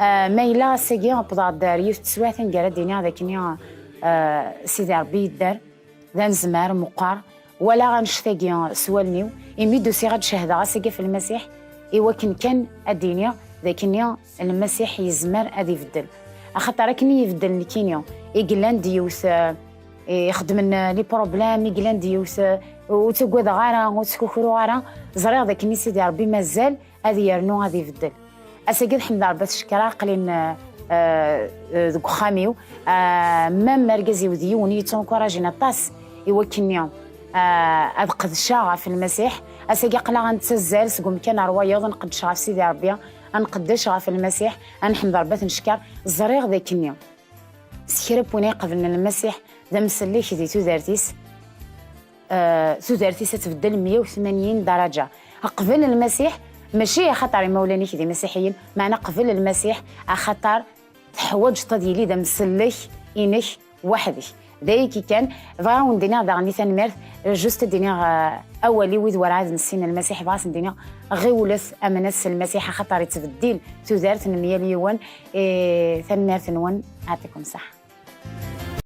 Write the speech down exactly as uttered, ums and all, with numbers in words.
Ah, ma yella ass-agi wwḍeɣ-d ar yiwet n teswiɛt anga ara d-iniɣ d akken, ah, Sidi Ṛebbi yedder, d anezmar meqqar, walaɣ annect-agi s wallen-iw, imi d-usiɣ ad d-cehdeɣ ass-agi ɣef Lmasiḥ, i wakken kan ad d-iniɣ d akken Lmasiḥ yezmer ad ibeddel. Axaṭer akken i ibeddel nekkini, i yellan d yiwet, ah, ixeddmen, ah, les problèmes, i yellan d yiwet, ah, ur ttagadeɣ ara, ur ttkukruɣ ara, ẓriɣ d akken Sidi Ṛebbi mazal ad yernu ad ibeddel. Ass-agi ad ḥemdeɣ Ṛebbi, ad t-cekkreɣ, aql-in, ah, ah, deg uxxam-iw. Ah, même argaz-iw d yiwen i yettunkurajin aṭas i wakken-nni, ah, ad qedceɣ ɣef Lmasiḥ. Ass-agi aql-aɣ ad nettazzal seg umkan ar wayeḍ, ad nqeddec ɣef Sidi Ṛebbi, ad nqeddec ɣef Lmasiḥ, ad nḥemd Ṛebbi, ad t-ncekker. Ẓriɣ d akken-nni s kra n win iqeblen Lmasiḥ d amsellek di tudert-is, ah, tudert-is ad tbeddel meyya u tmanyin daraǧa. Qbel Lmasiḥ, mačči axaṭer imawlan-ik d imasiḥiyen, meɛna qbel Lmasiḥ axaṭer teḥwaǧeḍ ad yili d amsellek-inek weḥd-k. D ayagi kan, bɣiɣ ad wen-d-iniɣ daɣen i tanemmirt, juste ad d-iniɣ, ah, awal i wid werɛad nessin Lmasiḥ, bɣiɣ ad sen-d-iniɣ ɣiwlet, amnet s Lmasiḥ, axaṭer ittbeddil tudert n myal yiwen. Eh, tanemmirt-nwen, ɛṭikum ṣaḥa.